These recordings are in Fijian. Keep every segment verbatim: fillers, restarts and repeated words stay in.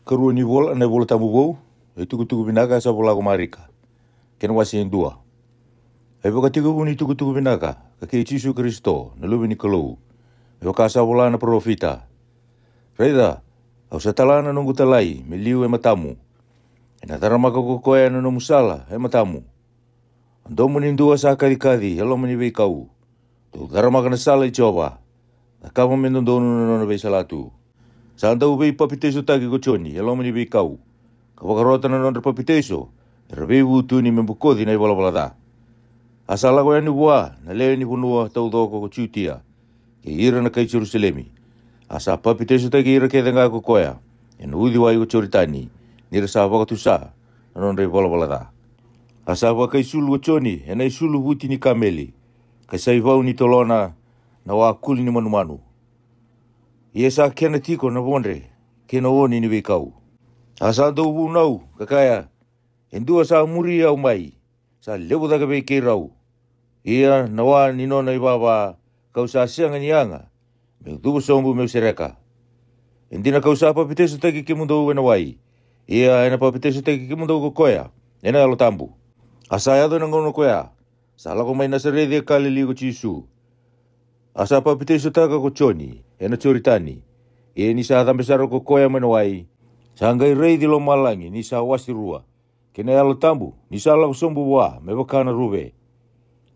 Karua ni vola na iVola Tabu Vou, e tukutuku vinaka sa vola ko Marika. Kena wase e dua. E vakatekivu ni tukutuku vinaka, ka kei Jisu Karisito, na Luve ni Kalou. E vaka sa vola na parofita. Raica, au sa tala na noqu talai, me liu e matamu. E na caramaka ko koya na nomu sala, e matamu. A domo ni dua sa kacikaci, e loma ni veikau. Dou caramaka na sala i Jiova. Cakava me dodonu na nona veisalatu. Sa dau veipapitaisotaki ko Joni, e loma ni veikau. Ka vakarota na nodra papitaiso, era veivutuni me bokoci na ivalavala ca. A sa lako yani vua, na lewe ni vanua taucoko ko Jutia. Kei ira na kai Jerusalemi. A sa papitaisotaki ira kece ga ko koya, e na uciwai ko Joritani, ni ra sa vakatusa, na nodra ivalavala ca. A sa vakaisulu ko Joni, e na isulu vuti ni kameli, ka sa ivau ni tolona, na wa kuli ni manumanu. Ia sa kena tiko na vodre, kei na oni ni veikau. A sa dau vunau, ka kaya, e dua sa muri au mai, sa levu cake vei keirau. Ia na wa ni nona ivava, kau sa sega ni yaga, meu cuva sobu meu sereka. E dina kau sa papitaisotaki kemudou e na wai. Ia e na papitaisotaki kemudou ko koya, e na Yalo Tabu. A sa yaco e na gauna koya, sa lako mai Nasareci e Kalili ko Jisu. A sa papitaisotaka ko Joni, e na Joritani. Ia ni sa cabe sara ko koya mai na wai. Sa qai raici lomalagi ni sa wase rua. Kei na Yalo Tabu, ni sa lako sobu vua, me vaka na ruve.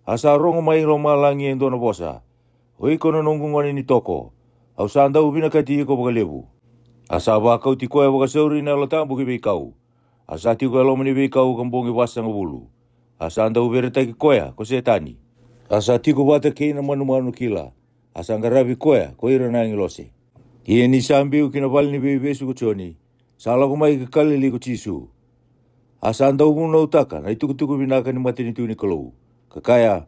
A sa rogo mai lomalagi e dua na vosa. O iko na noqu gone ni toko. Au sa dau vinakati iko vakalevu. A sa vakauti koya vakasauri na Yalo Tabu ki veikau. A sa tiko e loma ni veikau ka bogi vasagavulu. A sa dau veretaki koya ko Setani. A sa tiko vata kei na manumanu kila. A sa qaravi koya ko ira na agilose. Ia ni sa biu ki na vale ni veivesu ko Joni. Sa lako mai ki Kalili ko Jisu. A sa dau vunautaka na itukutuku vinaka ni matanitu ni Kalou. Ka kaya,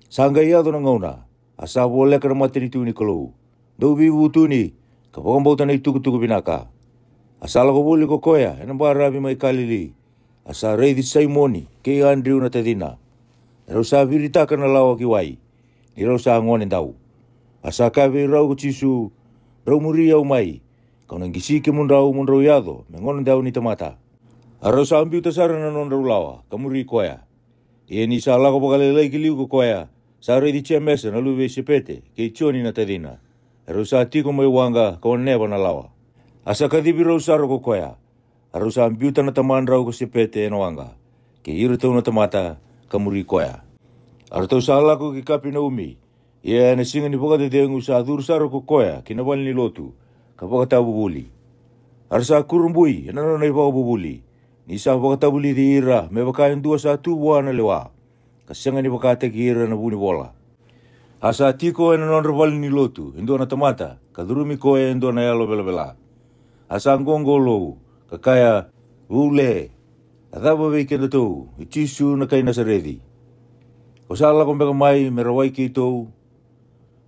sa qai yaco na gauna. A sa voleka na matanitu ni Kalou. Dou veivutuni, ka vakabauta na itukutuku vinaka. A sa lako voli ko koya, e na baravi mai Kalili. A sa raici Saimoni, kei Adriu na tacina. E rau sa viritaka na lawa ki wai. Ni rau sa gone dau. A sa kaya vei rau ko Jisu, drau muri au mai. Kau na qisi kemudrau mo drau yaco, me gone dau ni tamata. A rau sa biuta sara na nodrau lawa, ka muri koya. Ia ni sa lako vakalailai ki liu ko koya, sa raici Jemesa na luve i Sepete, kei Joni na tacina. E rau sa tiko mai waqa, ka waneva na lawa. A sa kacivi rau sara ko koya. A rau sa biuta na tamadrau ko Sepete e na waqa. Kei iratou na tamata, ka muri koya. A ratou sa lako ki Kapinaumi. Ia e na siga ni vakacecegu sa curu sara ko koya, ki na vale ni lotu, ka vakatavuvuli. A ra sa kurabui, e na nona ivakavuvuli. Ni sa vakatavulici ira, me vaka e dua sa tu vua na lewa. Ka sega ni vakataki ira na vu ni vola. A sa tiko e na nodra vale ni lotu, e dua na tamata, ka curumi koya e dua na yalo velavela. A sa qoqolou, ka kaya, vule, a cava vei kedatou, i Jisu na kai Nasareci. Ko sa lako beka mai, me rawai keitou.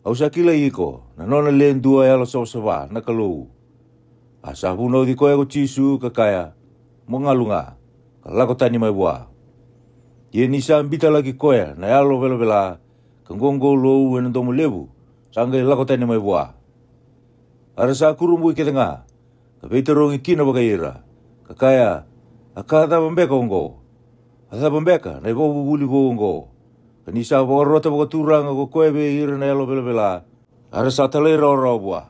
Au sa kilai iko, na nona le dua yalo savasava, na Kalou. A sa vunauci koya ko Jisu, ka kaya, mo galu ga, ka lako tani mai vua. Ia ni sa bitalaki koya, na yalo velavela, ka qoqolou e na domo levu, sa qai lako tani mai vua. A ra sa kurabui kece ga, ka veitarogi kina vakai ira, ka kaya, a ka cava beka oqo? A cava beka, na ivakavuvuli vou oqo? Ka ni sa vakarota vakaturaga ko koya vei ira na yalo velavela, a ra sa talairawarawa vua.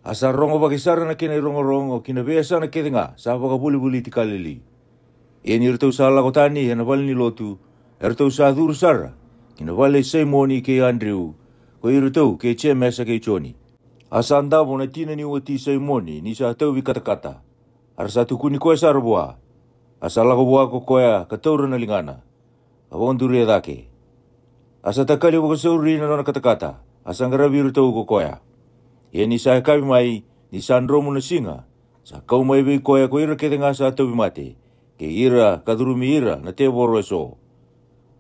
A sa rogovaki sara na kena irogorogo ki na veiyasana kece ga sa vakavolivoliti Kalili. Ia ni ratou sa lako tani e na vale ni lotu, e ratou sa curu sara ki na vale i Saimoni kei Adriu, ko iratou kei Jemesa kei Joni. A sa davo na tina ni wati Saimoni ni sa tauvi katakata. A ra sa tukuni koya sara vua. A sa lako vua ko koya ka taura na ligana. A vakaduria cake. A sa takali vakasauri na nona katakata, a sa qaravi iratou ko koya. Ia ni sa yakavi mai, ni sa dromu na siga, sa kau mai vei koya ko ira kece ga sa tauvi mate, kei ira ka curumi ira na tevoro eso.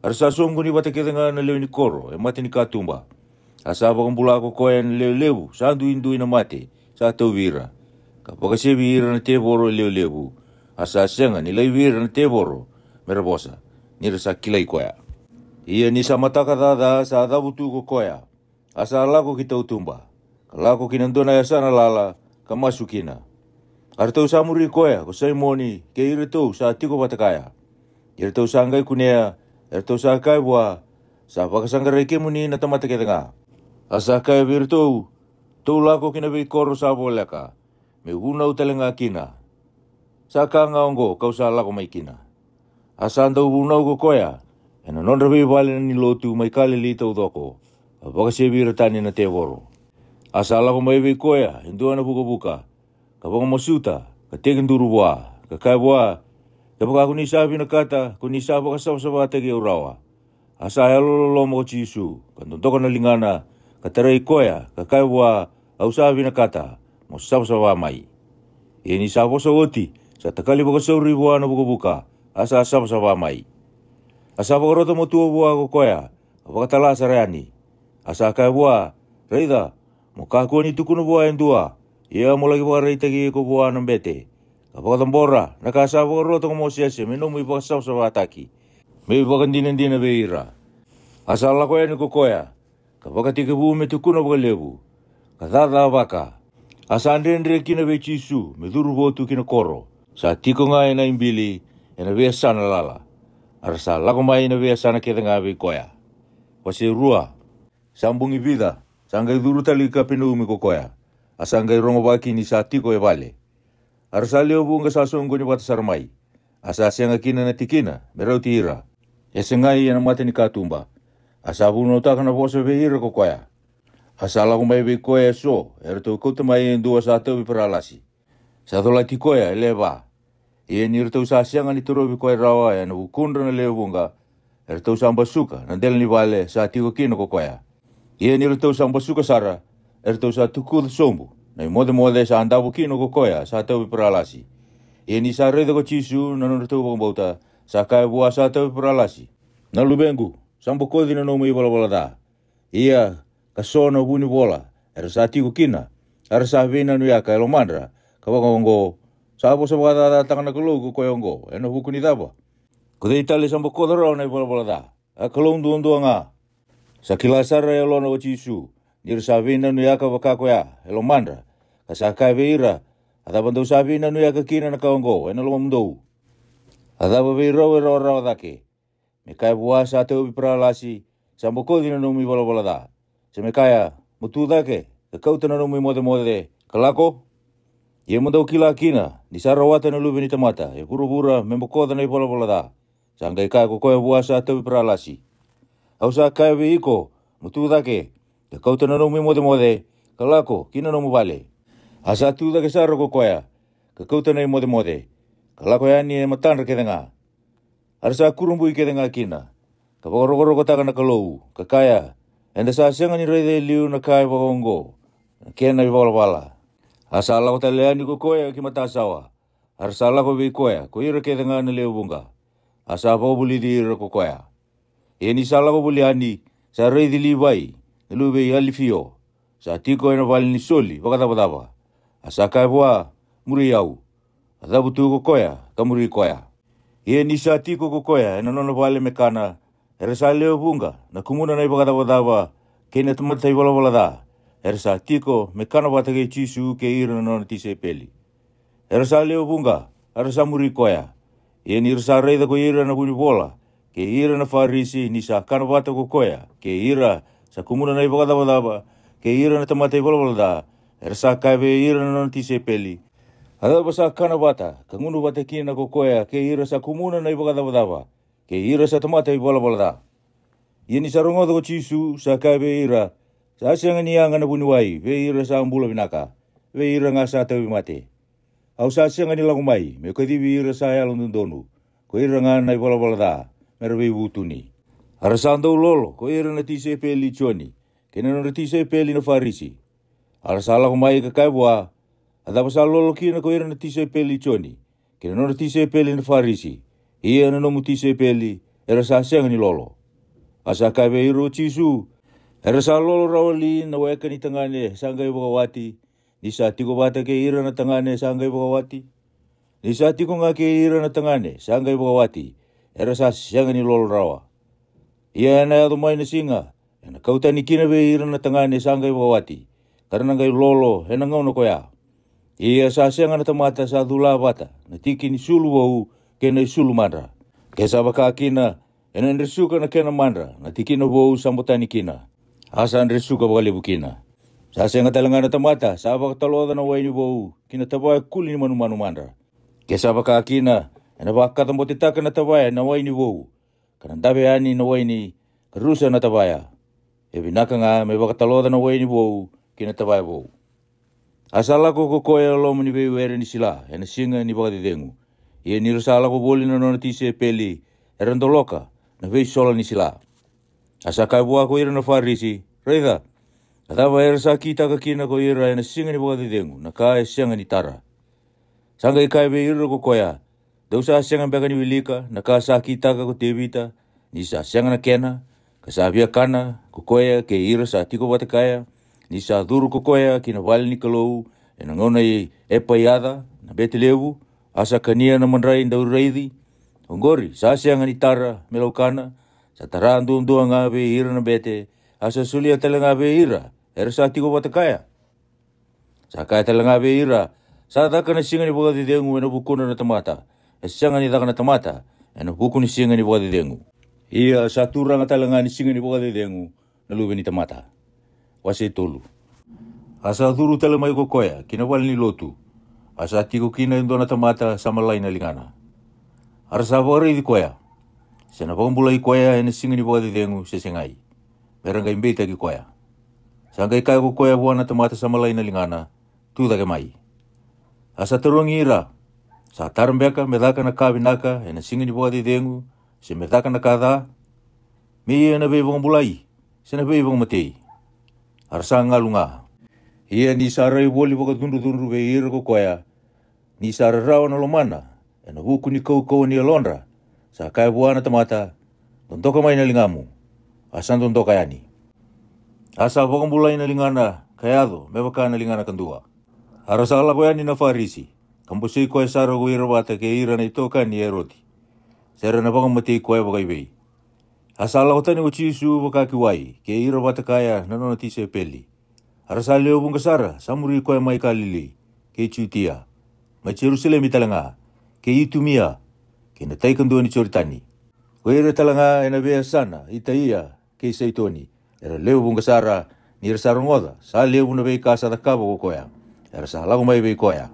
A ra sa soqoni vata kece ga na lewe ni koro e mata ni katuba. A sa vakabula ko koya na lewe levu sa duidui na mate sa tauvi ira, ka vakasevi ira na tevoro e lewe levu. A sa sega ni laivi ira na tevoro me ra vosa, ni ra sa kilai koya. Ia ni sa mataka caca sa cavu tu ko koya, a sa lako ki tautuba, ka lako ki na dua na yasana lala, ka masu kina. A ratou sa muri koya ko Saimoni kei iratou sa tiko vata kaya. Iratou sa qai kunea, eratou sa kaya vua, sa vakasaqarai kemuni na tamata kece ga. A sa kaya vei iratou, tou lako ki na veikoro sa voleka, meu vunau tale ga kina. Sa ka ga oqo kau sa lako mai kina. A sa dau vunau ko koya ena nodra veivale ni lotu mai Kalili taucoko, a vakasevi ira tani na tevoro. A sa lako mai vei koya e dua na vukavuka, ka vakamasuta, ka tekiduru vua, ka kaya vua, kevaka ko ni sa vinakata, ko ni sa vakasavasavataki au rawa. A sa yalololoma ko Jisu, ka dodoka na ligana, ka tarai koya, ka kaya vua, au sa vinakata, mo savasava mai. Ia ni sa vosa oti, sa takali vakasauri vua na vukavuka, a sa savasava mai. A sa vakarota matua vua ko koya, ka vakatala sara yani. A sa kaya vua, raica, mo kakua ni tukuna vua e dua, ia mo laki vakaraitaki iko vua na bete, ka vakacabora na ka sa vakarota ko Mosese me nomu ivakasavasavataki, me ivakadinadina vei ira. A sa lako yani ko koya, ka vakatekivu me tukuna vakalevu, ka cacavaka. A sa dredre kina vei Jisu me curu votu ki na koro, sa tiko ga ena ibili, ena veiyasana lala. A ra sa lako mai na veiyasana kece ga vei koya. Wase rua. Sa bogi vica, sa qai curu tale ki Kapenaumi ko koya, a sa qai rogovaki ni sa tiko e vale. A ra sa lewe vuqa sa soqoni vata sara mai, a sa sega kina na tikina me rauti ira, e segai ena mata ni katuba. A sa vunautaka na vosa vei ira ko koya. A sa lako mai vei koya eso, eratou kauta mai e dua sa tauvi paralasi, sa colati koya e lewe va. Ia ni ratou sa sega ni torovi koya rawa ena vukudra na lewe vuqa, eratou sa basuka na dela ni vale sa tiko kina ko koya. Ia ni ratou sa basuka sara, eratou sa tukuca sobu na imocemoce sa davo kina ko koya sa tauvi paralasi. Ia ni sa raica ko Jisu na nodratou vakabauta, sa kaya vua sa tauvi paralasi, na luvequ, sa bokoci na nomu ivalavala ca. Ia, ka so na vunivola era sa tiko kina, a ra sa veinanuyaka e lomadra, ka vakaoqo, sa vosa vakacacataka na Kalou ko koya oqo ena vuku ni cava? Ko cei tale sa bokoca rawa na ivalavala ca, a Kalou duadua ga? Sa kila sara e yalona ko Jisu ni ra sa veinanuyaka vaka koya e lomadra, ka sa kaya vei ira, a cava dou sa veinanuyaka kina na ka oqo ena lomamudou? A cava vei rau e rawarawa cake? Me kaya vua sa tauvi paralasi, sa bokoci na nomu ivalavala ca? Se me kaya, mo tu cake, ka kauta na nomu imocemoce, ka lako? Ia mo dou kila kina ni sa rawata na Luve ni tamata e vuravura me bokoca na ivalavala ca. Sa qai kaya ko koya vua sa tauvi paralasi, au sa kaya vei iko, mo tu cake, ka kauta na nomu imocemoce, ka lako ki na nomu vale. A sa tu cake sara ko koya, ka kauta na imocemoce, ka lako yani e matadra kece ga. A ra sa kurabui kece ga kina, ka vakarokorokotaka na Kalou, ka kaya, eda sa sega ni raica e liu na ka e vakaoqo, na kena ivalavala. A sa lako tale yani ko koya ki matasawa, a ra sa lako vei koya ko ira kece ga na lewe vuqa, a sa vakavulici ira ko koya. Ia ni sa lako voli yani, sa raici Livai, na luve i Alifio, sa tiko ena vale ni soli vakacavacava. A sa kaya vua, muri au. A cavutu ko koya, ka muri koya. Ia ni sa tiko ko koya ena nona vale me kana, era sa lewe vuqa na kumuna na ivakacavacava kei na tamata ivalavala ca, era sa tiko me kana vata kei Jisu kei ira na nona tisaipeli. Era sa lewe vuqa, a ra sa muri koya. Ia ni ra sa raica ko ira na vunivola kei ira na Farisi ni sa kana vata ko koya kei ira sa kumuna na ivakacavacava kei ira na tamata ivalavala ca, era sa kaya vei ira na nona tisaipeli, a cava sa kana vata ka gunu vata kina ko koya kei ira sa kumuna na ivakacavacava kei ira sa tamata ivalavala ca? Ia ni sa rogoca ko Jisu, sa kaya vei ira, sa sega ni yaga na vuniwai vei ira sa bula vinaka, vei ira ga sa tauvimate. Au sa sega ni lako mai meu kacivi ira sa yalododonu, ko ira ga na ivalavala ca, me ra veivutuni. A ra sa dau lolo ko ira na tisaipeli i Joni kei na nodra tisaipeli na Farisi. A ra sa lako mai ka kaya vua, a cava sa lolo kina ko ira na tisaipeli i Joni kei na nodra tisaipeli na Farisi, ia na nomu tisaipeli era sa sega ni lolo? A sa kaya vei ira o Jisu, era sa lolo rawa li na weka ni tagane sa qai vakawati, ni sa tiko vata kei ira na tagane sa qai vakawati? Ni sa tiko ga kei ira na tagane sa qai vakawati, era sa sega ni lolo rawa. Ia ena yaco mai na siga ena kau tani kina vei ira na tagane sa qai vakawati, ka ra na qai lolo ena gauna koya. Ia sa sega na tamata sa cula vata na tiki ni sulu vou kei na isulu madra. Ke sa vaka kina, ena dresuka na kena madra na tikina vou sa botani kina, a sa dresuka vakalevu kina. Sa sega tale ga na tamata sa vakataloca na waini vou ki na tavaya kuli ni manumanu madra. Ke sa vaka kina, ena vakacabotitaka na tavaya na waini vou, ka na dave yani na waini, ka rusa na tavaya. E vinaka ga me vakataloca na waini vou ki na tavaya vou. A sa lako ko koya e loma ni veiwere ni sila ena siga ni vakacecegu. Ia ni ra sa lako voli na nona tisaipeli, era doloka na veisola ni sila. A sa kaya vua ko ira na Farisi, "Raica, a cava era sa kitaka kina ko ira ena siga ni vakacecegu na ka e sega ni tara?" Sa qai kaya vei ira ko koya, "Dou sa sega beka ni wilika na ka sa kitaka ko Tevita, ni sa sega na kena, ka sa via kana ko koya kei ira sa tiko vata kaya, ni sa curu ko koya ki na vale ni Kalou ena gauna i Epaiaca na bete levu, a sa kania na madrai dauraici? Oqori sa sega ni tara me laukana, sa tara duadua ga vei ira na bete, a sa solia tale ga vei ira era sa tiko vata kaya." Sa kaya tale ga vei ira, "Sa caka na siga ni vakacecegu ena vukudra na tamata, e sega ni caka na tamata ena vuku ni siga ni vakacecegu. Ia sa turaga tale ga ni siga ni vakacecegu na Luve ni tamata." Wase tolu. A sa curu tale mai ko koya ki na vale ni lotu, a sa tiko kina e dua na tamata sa malai na ligana. A ra sa vakaraici koya, se na vakabulai koya ena siga ni vakacecegu se segai, me ra qai beitaki koya. Sa qai kaya ko koya vua na tamata sa malai na ligana, "Tu cake mai." A sa tarogi ira, "Sa tara beka me caka na ka vinaka ena siga ni vakacecegu, se me caka na ka ca? Me ia na veivakabulai, se na veivakamatei?" A ra sa galu ga. Ia ni sa rai voli vakacudrucudru vei ira ko koya, ni sa rarawa na lomana ena vuku ni kaukauwa ni yalodra, sa kaya vua na tamata, "Dodoka mai na ligamu." A sa dodoka yani. A sa vakabulai na ligana ka yaco me vaka na ligana kadua. A ra sa lako yani na Farisi, ka bosei koya sara ko ira vata kei ira na itokani i Eroti, se ra na vakamatei koya vakaivei. A sa lako tani ko Jisu vakakiwai kei ira vata kaya na nona tisaipeli. A ra sa lewe vuqa sara sa muri koya mai Kalili, kei Jutia, mai Jerusalemi tale ga, kei Itumia, kei na tai kadua ni Joritani, ko ira tale ga ena veiyasana i Taia kei Saitoni, era lewe vuqa sara. Ni ra sa rogoca sa levu na veika sa cakava ko koya, era sa lako mai vei koya.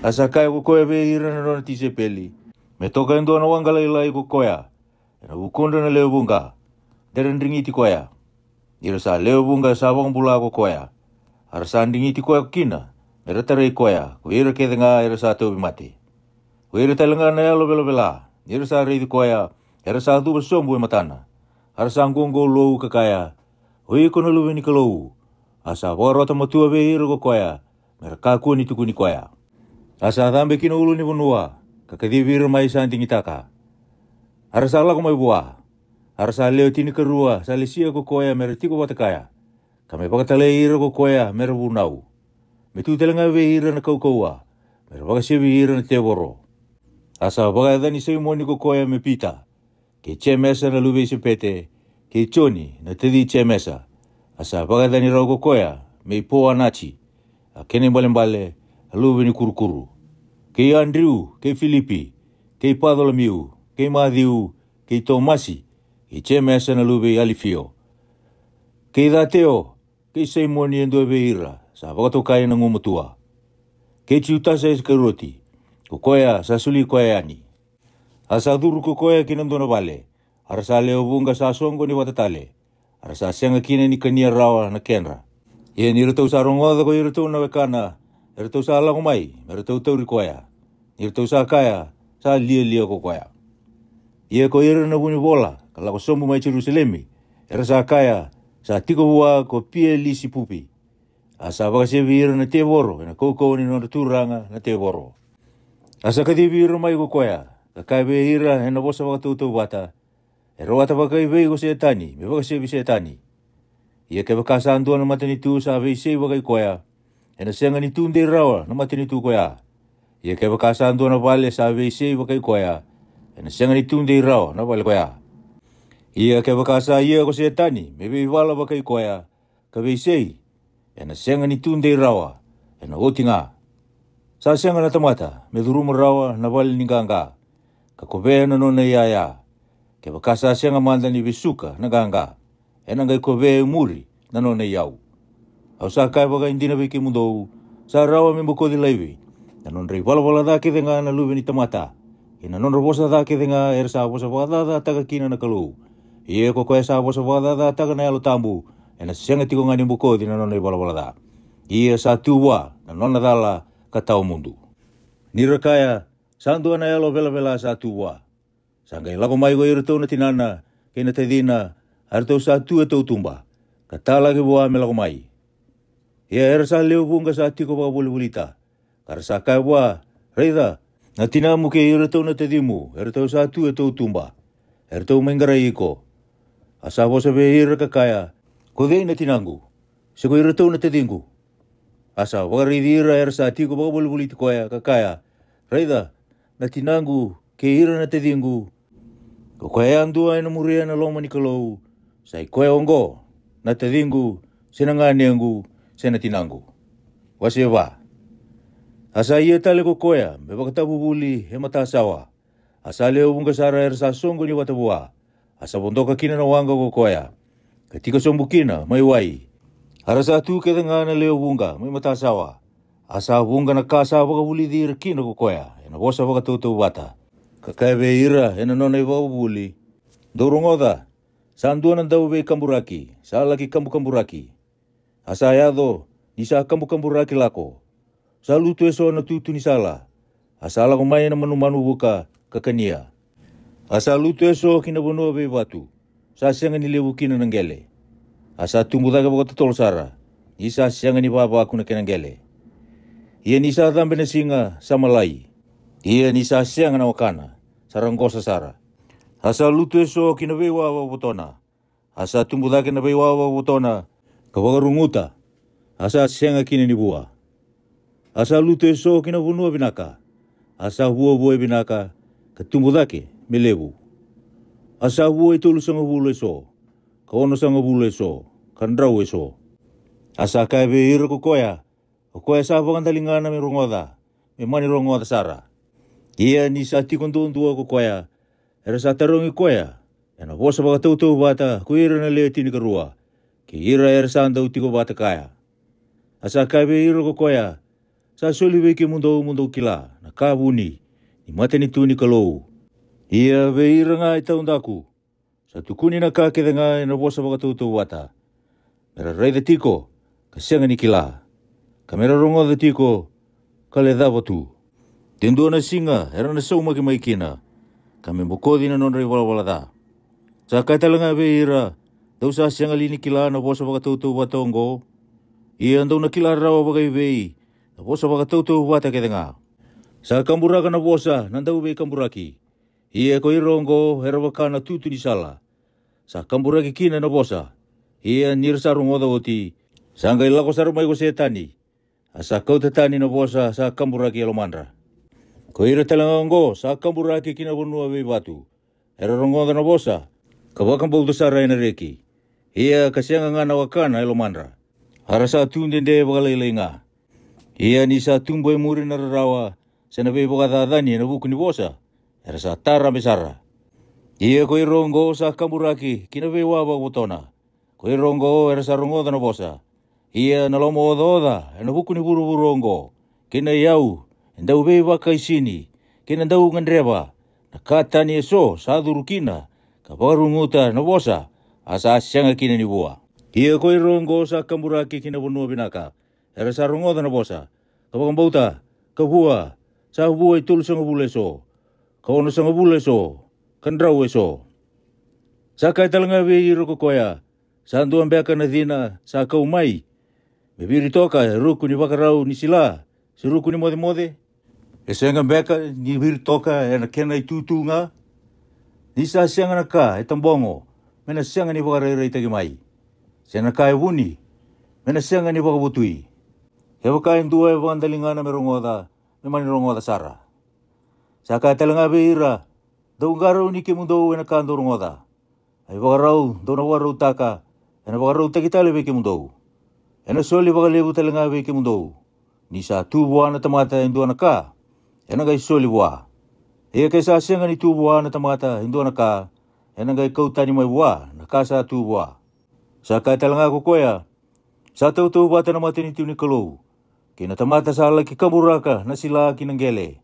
A sa kaya ko koya vei ira na nona tisaipeli, "Me toka e dua na waqa lailai ko koya ena vukudra na lewe vuqa, de ra drigiti koya." Ni ra sa lewe vuqa sa vakabula ko koya, a ra sa drigiti koya kina me ra tarai koya ko ira kece ga era sa tauvimate. Ko ira tale ga na yalo velavela, ni ra sa raici koya, era sa cuva sobu e matana. A ra sa qoqolou ka kaya, "O iko na Luve ni Kalou." A sa vakarota matua vei ira ko koya me ra kakua ni tukuni koya. A sa cabe ki na ulunivanua, ka kacivi ira mai sa digitaka. A ra sa lako mai vua. A ra sa lewe tinikarua sa lesia ko koya me ra tiko vata kaya, ka me vakatalai ira ko koya me ra vunau, me tu tale ga vei ira na kaukauwa, me ra vakasevi ira na tevoro. A sa vakayacani Saimoni ko koya me Pita, kei Jemesa na luve i Sepete, kei Joni na taci i Jemesa. A sa vakayacani rau ko koya me i Poanaji, a kena ibalebale, a luve ni kurukuru, kei Adriu, kei Filipi, kei Pacolomiu, kei Maciu, kei Tomasi, kei Jemesa na luve i Alifio, kei Cateo, kei Saimoni e dua vei ira sa vakatokai na gumatua, kei Jutasa Isikarioti, ko koya sa soli koya yani. A sa curu ko koya ki na dua na vale, a ra sa lewe vuqa sa soqoni vata tale, a ra sa sega kina ni kania rawa na kedra. Ia ni ratou sa rogoca ko iratou na wekana, e ratou sa lako mai me ratou tauri koya. Ni ratou sa kaya, "Sa lialia ko koya." Ia ko ira na vunivola ka lako sobu mai Jerusalemi, era sa kaya, "Sa tiko vua ko Pielisipupi, a sa vakasevi ira na tevoro ena kaukauwa ni nodra turaga na tevoro." A sa kacivi ira mai ko koya, ka kaya vei ira ena vosa vakatautauvata, "E rawata vakaivei ko Setani me vakasevi Setani? Ia kevaka sa dua na matanitu sa veisei vakai koya, ena sega ni tu dei rawa na matanitu koya. Ia kevaka sa dua na vale sa veisei vakai koya, ena sega ni tu dei rawa na vale koya. Ia kevaka sa ia ko Setani me veivala vakai koya, ka veisei, ena sega ni tu dei rawa, ena oti ga." Sa sega na tamata me curuma rawa na vale ni qaqa, ka kovea na nona iyaya. Kevaka sa sega mada ni vesuka na qaqa, ena qai kovea e muri na nona iyau. Au sa kaya vakaidina vei kemudou, sa rawa me bokoci laivi na nodra ivalavala ca kece ga na luve ni tamata, kei na nodra vosa ca kece ga era sa vosa vakacacataka kina na Kalou. Ia ko koya sa vosa vakacacataka na Yalo Tabu, ena sega tiko ga ni bokoci na nona ivalavala ca. Ia sa tu vua na nona cala ka tawa mudu. Ni ra kaya, sa dua na yalo velavela sa tu vua. Sa qai lako mai ko iratou na tinana kei na tacina, a ratou sa tu e tautuba, ka talaki vua me lako mai. Ia era sa lewe vuqa sa tiko vakavolivolita, ka ra sa kaya vua, raica, na tinamu kei iratou na tacimu e ratou sa tu e tautuba, e ratou mai qarai iko. A sa vosa vei ira ka kaya, ko cei na tinaqu, se ko iratou na taciqu? A sa vakaraici ira era sa tiko vakavolivoliti koya ka kaya, raica, na tinaqu kei ira na taciqu, ko koya yadua ena muria na loma ni Kalou, sa i koya oqo, na taciqu, se na ganequ, se na tinaqu. Wase va. A sa ia tale ko koya me vakatavuvuli e matasawa. A sa lewe vuqa sara era sa soqoni vata vua. A sa vodoka kina na waqa ko koya, ka tika sobu kina mai wai. A ra sa tu kece ga na lewe vuqa mai matasawa. A sa vuqa na ka sa vakavulici ira kina ko koya ena vosa vakatautauvata, ka kaya vei ira ena nona ivakavuvuli, dou rogoca, sa dua na dauveikaburaki sa laki kabukaburaki. A sa yaco, ni sa kabukaburaki lako, sa lutu eso na tutu ni sala. A sa lako mai na manumanu vuka ka kania. A sa lutu eso ki na vanua veivatu, sa sega ni levu kina na qele. A sa tubu cake vakatotolo sara, ni sa sega ni vavaku na kena qele. Ia ni sa cabe na siga, sa malai. Ia ni sa sega na wakana, sa raqosa sara. A sa lutu eso ki na veiwa vakavotona. A sa tubu cake na veiwa vakavotona, ka vakaruguta. A sa sega kina ni vua. A sa lutu eso ki na vanua vinaka. A sa vuavua e vinaka, ka tubu cake me levu. A sa vua e tolusagavulu eso, ka onosagavulu eso, ka drau eso. A sa kaya vei ira ko koya, o koya sa vakadaligana me rogoca, me mani rogoca sara. Ia ni sa tiko duadua ko koya, era sa tarogi koya ena vosa vakatautauvata ko ira na lewe tinikarua, kei ira era sa dau tiko vata kaya. A sa kaya vei ira ko koya, sa soli vei kemudou mo dou kila na ka vuni ni matanitu ni Kalou. Ia vei ira ga e taudaku, sa tukuni na ka kece ga ena vosa vakatautauvata, me ra raica tiko, ka sega ni kila, ka me ra rogoca tiko, ka lecava tu. De dua na siga era na saumaki mai kina, ka me bokoci na nodra ivalavala ca. Sa kaya tale ga vei ira, dou sa sega li ni kila na vosa vakatautauvata oqo? Ia dou na kila rawa vakaivei na vosa vakatautauvata kece ga. Sa kaburaka na vosa na dauveikaburaki. Ia ko ira oqo era vaka na tutu ni sala, sa kaburaki kina na vosa. Ia ni ra sa rogoca oti, sa qai lako sara mai ko Setani, a sa kauta tani na vosa sa kaburaki e lomadra. Ko ira tale ga oqo sa kaburaki ki na vanua veivatu, era rogoca na vosa, ka vakabauta sara ena reki. Ia ka sega ga na wakana e lomadra, a ra sa tu dede vakalailai ga. Ia ni sa tubu e muri na rarawa, se na veivakacacani ena vuku ni vosa, era sa tarabe sara. Ia ko ira oqo sa kaburaki ki na veiwa vakavotona. Ko ira oqo era sa rogoca na vosa. Ia na lomaocaoca ena vuku ni vuravura oqo, kei na iyau e dau veivakaisini, kei na dau gadreva, na ka tani eso sa curu kina, ka vakaruguta na vosa, a sa sega kina ni vua. Ia ko ira oqo sa kaburaki ki na vanua vinaka, era sa rogoca na vosa, ka vakabauta, ka vua, sa vua e tolusagavulu eso, ka onosagavulu eso, ka drau eso. Sa kaya tale ga vei ira ko koya, sa dua beka na cina sa kau mai, me viri toka e ruku ni vakarau ni sila, se ruku ni mocemoce? E sega beka ni viri toka ena kena itutu ga? Ni sa sega na ka e tabogo, me na sega ni vakarairaitaki mai, se na ka e vuni, me na sega ni vakavotui. Kevaka e dua e vakadaligana me rogoca, me mani rogoca sara. Sa kaya tale ga vei ira, dou qarauni kemudou ena ka dou rogoca. A ivakarau dou na vakarautaka, ena vakarautaki tale vei kemudou. Ena soli vakalevu tale ga vei kemudou. Ni sa tu vua na tamata e dua na ka, ena qai soli vua. Ia ke sa sega ni tu vua na tamata e dua na ka, ena qai kau tani mai vua na ka sa tu vua. Sa kaya tale ga ko koya, sa tautauvata na matanitu ni Kalou kei na tamata sa laki kaburaka na sila ki na qele.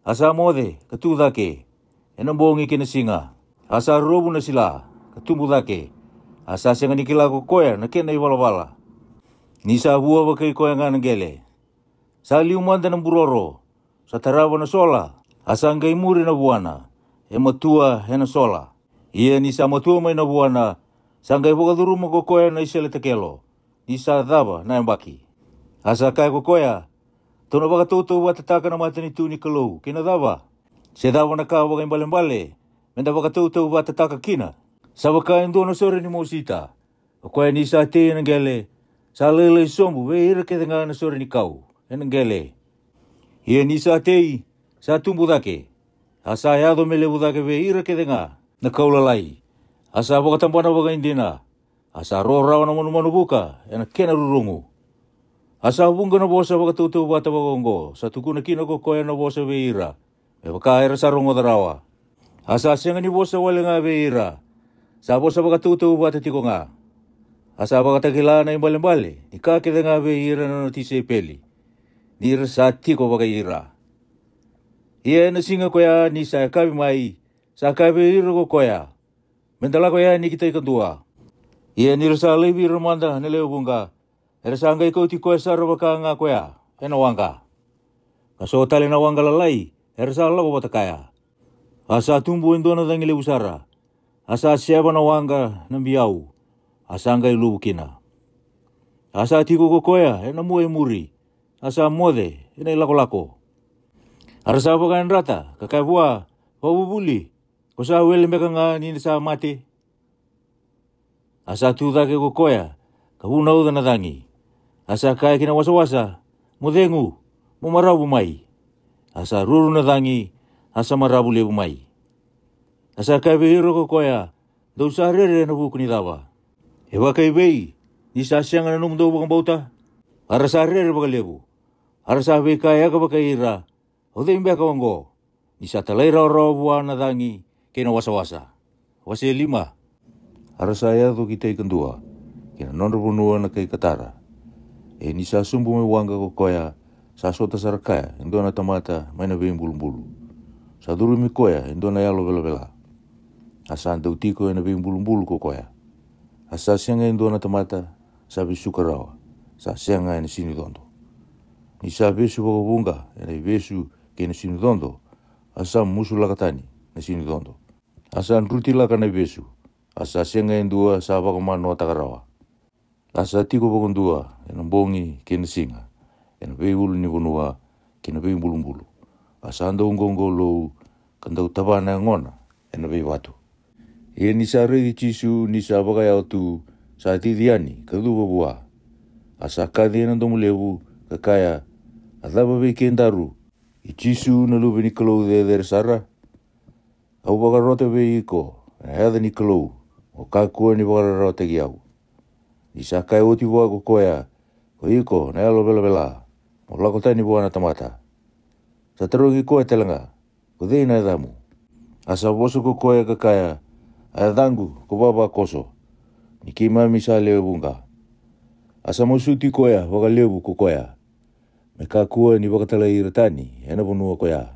A sa moce ka tu cake ena bogi kei na siga. A sa rovu na sila ka tubu cake. A sa sega ni kila ko koya na kena ivalavala, ni sa vua vakai koya ga na qele. Sa liu mada na buroro, sa tarava na sola, a sa qai muri na vuana, e matua ena sola. Ia ni sa matua mai na vuana, sa qai vakacuruma ko koya na isele takelo, ni sa cava na yabaki. A sa kaya ko koya, tou na vakatautauvatataka na matanitu ni Kalou kei na cava? Se cava na ka vakaibalebale me da vakatautauvatataka kina? Sa vaka e dua na sore ni mosita, o koya ni sa tei ena qele, sa lailai sobu vei ira kece ga na sore ni kau ena qele. Ia ni sa tei, sa tubu cake, a sa yaco me levu cake vei ira kece ga na kau lalai. A sa vakatabana vakaidina, a sa ro rawa na manumanu vuka ena kena rurugu. A sa vuqa na vosa vakatautauvata vakaoqo sa tukuna kina ko koya na vosa vei ira, me vaka era sa rogoca rawa. A sa sega ni vosa wale ga vei ira, sa vosa vakatautauvata tiko ga. A sa vakatakila na ibalebale ni ka kece ga vei ira na nona tisaipeli, ni ra sa tiko vakai ira. Ia ena siga koya ni sa yakavi mai, sa kaya vei ira ko koya, me da lako yani ki tai kadua. Ia ni ra sa laivi ira mada na lewe vuqa, era sa qai kauti koya sara vaka ga koya ena waqa. Ka so tale na waqa lalai era sa lako vata kaya. A sa tubu e dua na cagi levu sara, a sa seva na waqa na biau, a sa qai luvu kina. A sa tiko ko koya ena mua e muri, a sa moce ena ilakolako. A ra sa vakayadrata ka kaya vua, vakavuvuli, ko sa wele beka ga ni sa mate? A sa tu cake ko koya ka vunauca na cagi. A sa kaya ki na wasawasa, mo cegu, mo maravu mai. A sa ruru na cagi, a sa maravu levu mai. A sa kaya vei ira ko koya, dou sa rere ena vuku ni cava? E vakaivei ni sa sega na nomudou vakabauta? A ra sa rere vakalevu. A ra sa veikayaka vakai ira, o cei beka oqo, ni sa talairawarawa vua na cagi kei na wasawasa? Wase lima. A ra sa yaco ki tai kadua, ki na nodra vanua na kai Katara. E ni sa sobu mai waqa ko koya, sa sota sara kaya e dua na tamata mai na veibulubulu. Sa curumi koya e dua na yalo velavela. A sa dau tiko ena veibulubulu ko koya. A sa sega e dua na tamata sa vesuka rawa, sa sega ena sinu codo. Ni sa vesu vakavuqa ena ivesu kei na sinu codo, a sa musulaka tani na sinu codo. A sa drutilaka na ivesu, a sa sega e dua sa vakamanoataka rawa. A sa tiko vakadua ena bogi kei na siga, ena veiulu ni vanua kei na veibulubulu. A sa dau qoqolou ka dau tavana yagona ena veivatu. Ia ni sa raici Jisu ni sa vakayawa tu, sa cici yani ka cuva vua. A sa kaci ena domo levu ka kaya, a cava vei kedaru, i Jisu na Luve ni Kalou Cecere Sara? Au vakarota vei iko ena yaca ni Kalou, mo kakua ni vakararawataki au. Ni sa kaya oti vua ko koya, ko iko na yalo velavela, mo lako tani vua na tamata. Sa tarogi koya tale ga, ko cei na yacamu? A sa vosa ko koya ka kaya, a yacaqu ko Vavakoso, ni keimami sa lewe vuqa. A sa masuti koya vakalevu ko koya, me kakua ni vakatalai ira tani ena vanua koya.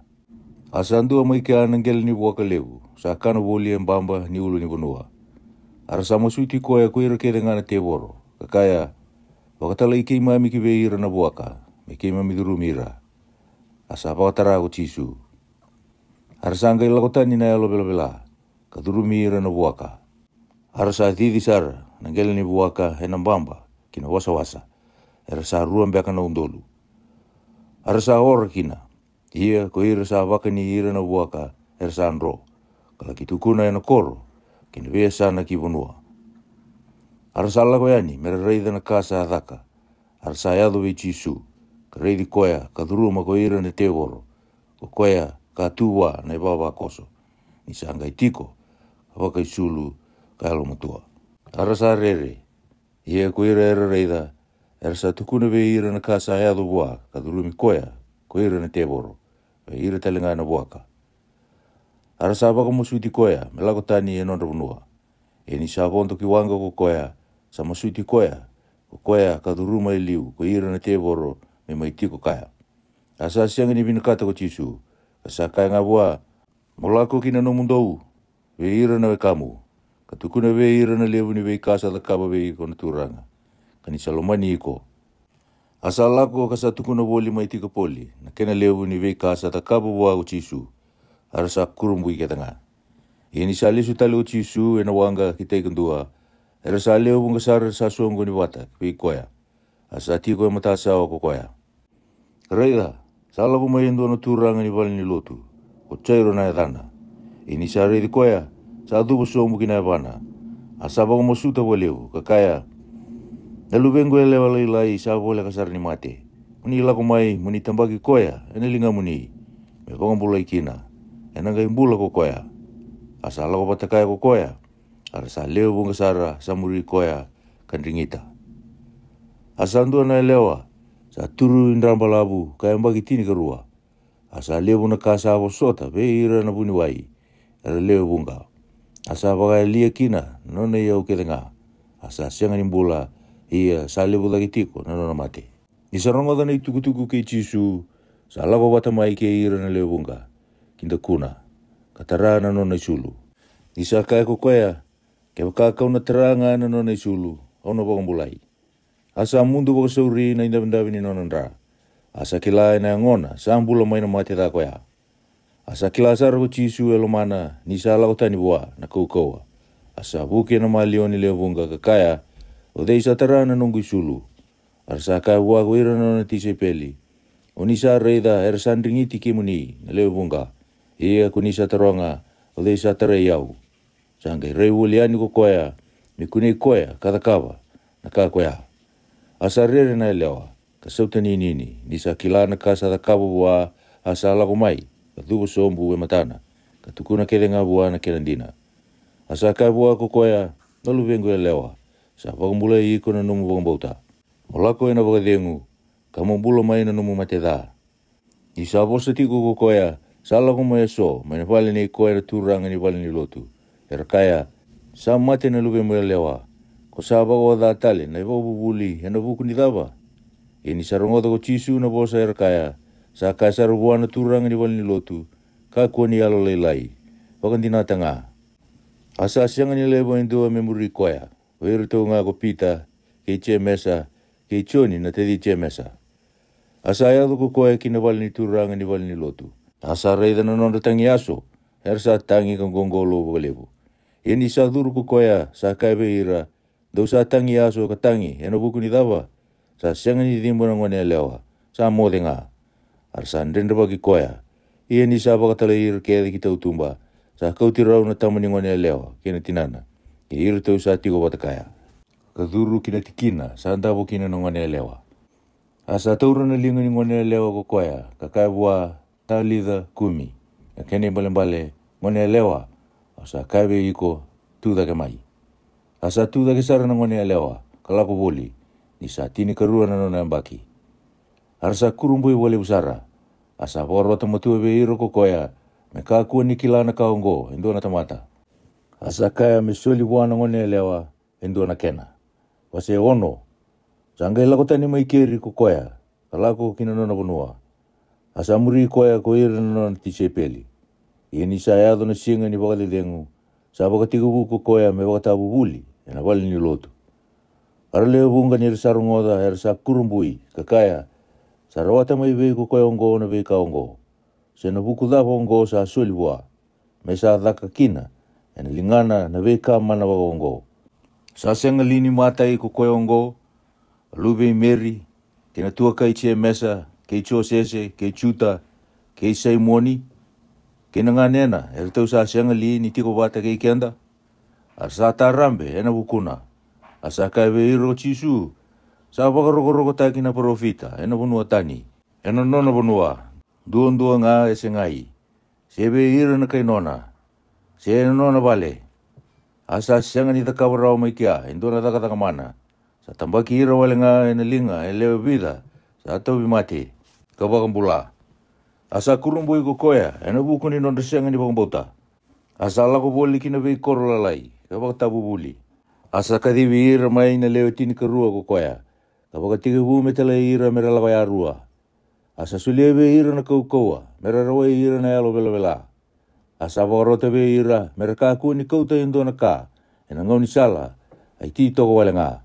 A sa dua mai kea na qele ni vuaka levu sa kana voli e baba ni ulu ni vanua. A ra sa masuti koya ko ira kece ga na tevoro, ka kaya, vakatalai keimami ki vei ira na vuaka, me keimami curumi ira. A sa vakatara ko Jisu. A ra sa qai lako tani na yalo velavela, ka curumi ira na vuaka. A ra sa cici sara na qele ni vuaka ena baba ki na wasawasa, era sa rua beka na udolu. A ra sa ora kina, ia ko ira sa vakani ira na vuaka era sa dro, ka laki tukuna ena koro kei na veiyasana ki vanua. A ra sa lako yani me ra raica na ka sa caka. A ra sa yaco vei Jisu, ka raici koya ka curuma ko ira na tevoro, ko koya ka tu vua na ivavakoso, ni sa qai tiko ka vakaisulu ka yalomatua. A ra sa rere, ia ko ira era raica, Era sa tukuna vei ira na ka sa yaco vua ka curumi koya ko ira na tevoro, vei ira tale ga na vuaka. A ra sa vakamasuti koya me lako tani e nodra vanua. Ia ni sa vodo ki waqa ko koya, sa masuti koya ko koya ka curuma e liu ko ira na tevoro me mai tiko kaya. A sa sega ni vinakata ko Jisu, ka sa kaya ga vua, mo lako ki na nomudou vei ira na wekamu, ka tukuna vei ira na levu ni veika sa cakava vei iko na Turaga, ka ni sa lomani iko. A sa lako ka sa tukuna voli mai Tikapoli na kena levu ni veika sa cakava vua ko Jisu. A ra sa kurabui kece ga. Ia ni sa lesu tale ko Jisu e na waqa ki tai kadua, era sa lewe vuqa sara sa soqoni vata vei koya. A sa tiko e matasawa ko koya. Raica, sa lako mai e dua na turaga ni vale ni lotu, ko Jairo na yacana. Ia ni sa raici koya, sa cuva sobu ki na yavana. A sa vakamasuta vakalevu ka kaya, na luvequ yalewa lailai sa voleka sara ni mate. Mo ni lako mai mo ni tabaki koya e na ligamuni, me vakabulai kina, e na qai bula ko koya. A sa lako vata kaya ko koya. A ra sa lewe vuqa sara sa muri koya ka drigita. A sa dua na yalewa sa turu i dra balavu ka yabaki tinikarua. A sa levu na ka sa vosota vei ira na vuniwai, era lewe vuqa. A sa vakayalia kina na nona iyau kece ga. A sa sega ni bula, ia sa levu cake tiko na nona mate. Ni sa rogoca na itukutuku kei Jisu, sa lako vata mai kei ira na lewe vuqa, ki dakuna, ka tara na nona isulu. Ni sa kaya ko koya, kevaka kau na tara ga na nona isulu, au na vakabulai. A sa mudu vakasauri na idavidavi ni nona dra. A sa kila e na yagona sa bula mai na mate ca koya. A sa kila sara ko Jisu e lomana ni sa lako tani vua na kaukauwa. A sa vuki e na maliwa ni lewe vuqa ka kaya, o cei sa tara na noqu isulu? A ra sa kaya vua ko ira na nona tisaipeli, o ni sa raica era sa drigiti kemuni na lewe vuqa, ia ko ni sa taroga, o cei sa tarai au? Sa qai rai voli yani ko koya, me kunei koya ka cakava na ka koya. A sa rere na yalewa, ka sautaninini ni sa kila na ka sa cakava vua. A sa lako mai ka cuva sobu e matana, ka tukuna kece ga vua na kena dina. A sa kaya vua ko koya, na luvequ yalewa, sa vakabulai iko na nomu vakabauta. Mo lako e na vakacegu, ka mo bula mai na nomu mate ca. Ni sa vosa tiko ko koya, sa lako mai e so mai na vale nei koya na turaga ni vale ni lotu, era kaya, sa mate na luvemu yalewa, ko sa vakaoca tale na ivakavuvuli e na vuku ni cava? Ia ni sa rogoca ko Jisu na vosa era kaya, sa kaya sara vua na turaga ni vale ni lotu, kakua ni yalolailai, vakadinata ga. A sa sega ni laiva e dua me muri koya, o iratou ga ko Pita, kei Jemesa, kei Joni na taci Jemesa. A sa yaco ko koya ki na vale ni turaga ni vale ni lotu. A sa raica na nodra tagi yaso, era sa tagi ka qoqolou vakalevu. Ia ni sa curu ko koya, sa kaya vei ira, dou sa tagi yaso ka tagi e na vuku ni cava? Sa sega ni ciba na gone yalewa, sa moce ga. A ra sa dredrevaki koya. Ia ni sa vakatalai ira kece ki tautuba, sa kauti rau na tama ni gone yalewa kei na tinana, kei iratou sa tiko vata kaya, ka curu ki na tikina sa davo kina na gone yalewa. A sa taura na liga ni gone yalewa ko koya, ka kaya vua, Talica kumi, na kena ibalebale, gone yalewa, au sa kaya vei iko, tu cake mai. A sa tu cake sara na gone yalewa, ka lako voli, ni sa tinikarua na nona yabaki. A ra sa kurabui vakalevu sara. A sa vakarota matua vei ira ko koya, me kakua ni kila na ka oqo e dua na tamata. A sa kaya me soli vua na gone yalewa e dua na kena. Wase ono. Sa qai lako tani mai keri ko koya, ka lako ki na nona vanua. A sa muri koya ko ira na nona tisaipeli. Ia ni sa yaco na siga ni vakacecegu, sa vakatekivu ko koya me vakatavuvuli e na vale ni lotu. A ra lewe vuqa ni ra sa rogoca, era sa kurabui, ka kaya, sa rawata mai vei ko koya oqo na veika oqo? Se na vuku cava oqo sa soli vua, me sa caka kina e na ligana na veika mana vaka oqo? Sa sega li ni matai ko koya oqo, a luve i Meri, kei na tuaka i Jemesa, kei Josese, kei Juta, kei Saimoni, kei na ganena, eratou sa sega li ni tiko vata kei keda? A ra sa tarabe e na vukuna. A sa kaya vei ira ko Jisu, sa vakarokorokotaki na parofita e na vanua tani, e na nona vanua, duadua ga e segai, se vei ira na kai nona, se e na nona vale. A sa sega ni cakava rawa mai kea e dua na cakacaka mana. Sa tabaki ira wale ga e na liga e lewe vica sa tauvi mate, ka vakabula. A sa kurabui ko koya e na vuku ni nodra sega ni vakabauta. A sa lako voli ki na veikoro lalai, ka vakatavuvuli. A sa kacivi ira mai na lewe tinikarua ko koya, ka vakatekivu me talai ira me ra lako yarua. A sa solia vei ira na kaukauwa me ra rawai ira na yalo velavela. A sa vakarota vei ira me ra kakua ni kauta e dua na ka e na gaunisala, a i titoko wale ga.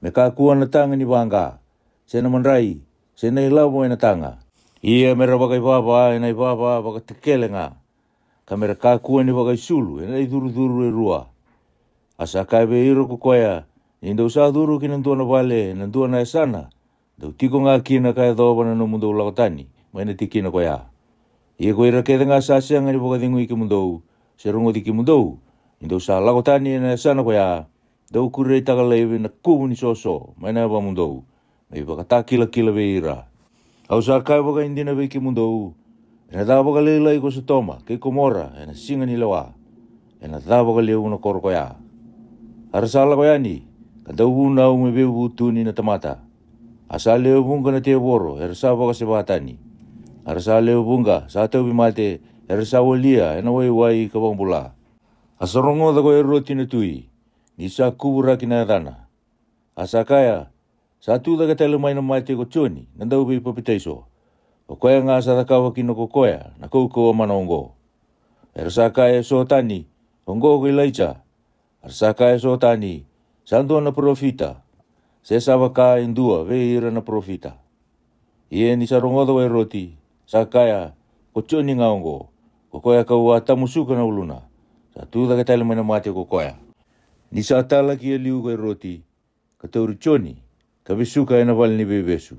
Me kakua na taga ni vaqa, se na madrai, se na ilavo e na taga. Ia me ra vakaivava e na ivava vakatekele ga, ka me ra kakua ni vakaisulu e na icurucuru e rua. A sa kaya vei ira ko koya, ni dou sa curu ki na dua na vale e na dua na yasana, dou tiko ga kina ka yacova na nomudou lako tani mai na tikina koya. Ia ko ira kece ga sa sega ni vakacegui kemudou, se rogoci kemudou, ni dou sa lako tani e na yasana koya, dou kureitaka laivi na kuvu ni soso mai na yavamudou, me ivakatakilakila vei ira. Au sa kaya vakaidina vei kemudou, e na ca vakalailai ko Sotoma kei Komora e na siga ni lewa, e na ca vakalevu na koro koya. A ra sa lako yani, ka dau vunau me veivutuni na tamata. A sa lewe vuqa na tevoro era sa vakaseva tani. A ra sa lewe vuqa sa tauvi mate era sa walia e na waiwai ka vakabula. A sa rogoca ko Eroti na tui, ni sa kuvuraki na yacana. A sa kaya, sa tu cake tale mai na mate ko Joni na dauveipapitaiso. O koya ga sa cakava kina ko koya na kaukauwa mana oqo. Era sa kaya e so tani, oqo ko Ilaija. A ra sa kaya e so tani, sa dua na parofita, se sa vaka e dua vei ira na parofita. Ia ni sa rogoca ko Eroti, sa kaya, ko Joni ga oqo, ko koya kau a tamusuka na uluna. Sa tu cake tale mai na mate ko koya. Ni sa talaki e liu ko Eroti, ka tauri Joni, ka vesuka e na vale ni veivesu,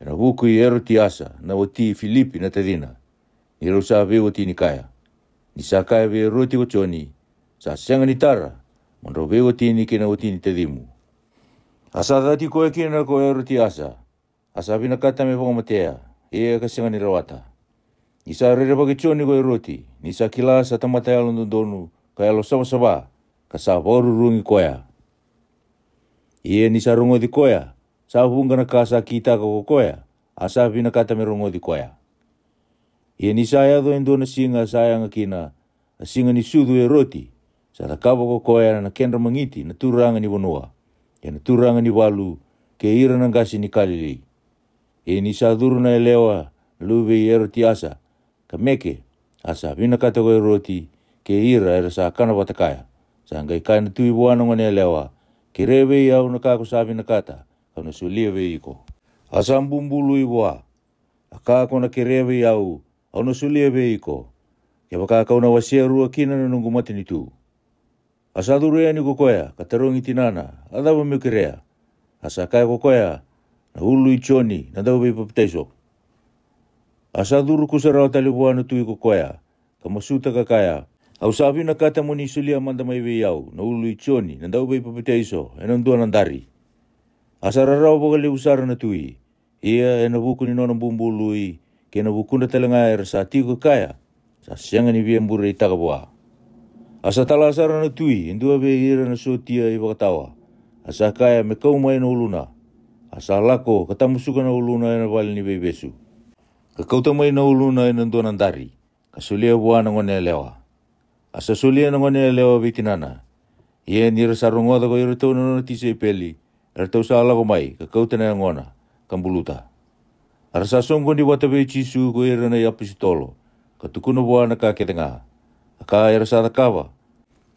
e na vuku i Erotiasa na wati i Filipi na tacina, ni rau sa veiwatini kaya. Ni sa kaya vei Eroti ko Joni, sa sega ni tara mo drau veiwatini kei na wati ni tacimu. A sa cati koya kina ko Erotiasa, a sa vinakata me vakamatea, ia ka sega ni rawata. Ni sa rerevaki Joni ko Eroti, ni sa kila sa tamata yalododonu ka yalosavasava, ka sa vakarurugi koya. Ia ni sa rogoci koya, sa vuqa na ka sa kitaka ko koya, a sa vinakata me rogoci koya. Ia ni sa yaco e dua na siga sa yaga kina, a siga ni sucu Eroti, sa cakava ko koya na kedra magiti na turaga ni vanua, kei na turaga ni valu, kei ira na qase ni Kalili. Ia ni sa curu na yalewa na luve i Erotiasa, ka meke, a sa vinakata ko Eroti, kei ira era sa kana vata kaya. Sa qai kaya na tui vua na gone yalewa, kerea vei au na ka ko sa vinakata, kau na solia vei iko. A sa bubului vua, a ka ko na kerea vei au, au na solia vei iko. Kevaka kau na wasea rua kina na noqu matanitu. A sa curu yani ko koya ka tarogi tinana, a cava meu kerea? A sa kaya ko koya, na ulu i Joni na dauveipapitaiso. A sa curu kusarawa tale vua na tui ko koya, ka masuta ka kaya, au sa vinakata mo ni solia mada mai vei au na ulu i Joni na dauveipapitaiso e na dua na dari. A sa rarawa vakalevu sara na tui, ia e na vuku ni nona bubului, kei na vukudra tale ga era sa tiko kaya, sa sega ni via bureitaka vua. A sa tala sara na tui e dua vei ira na sotia i vakatawa, a sa kaya me kau mai na uluna. A sa lako ka tamusuka na uluna e na vale ni veivesu, ka kauta mai na uluna e na dua na dari, ka solia vua na gone yalewa. A sa solia na gone yalewa vei tinana. Ia ni ra sa rogoca ko iratou na nona tisaipeli, eratou sa lako mai ka kauta na yagona, ka buluta. A ra sa soqoni vata vei Jisu ko ira na iapositolo, ka tukuna vua na ka kece ga, a ka era sa cakava,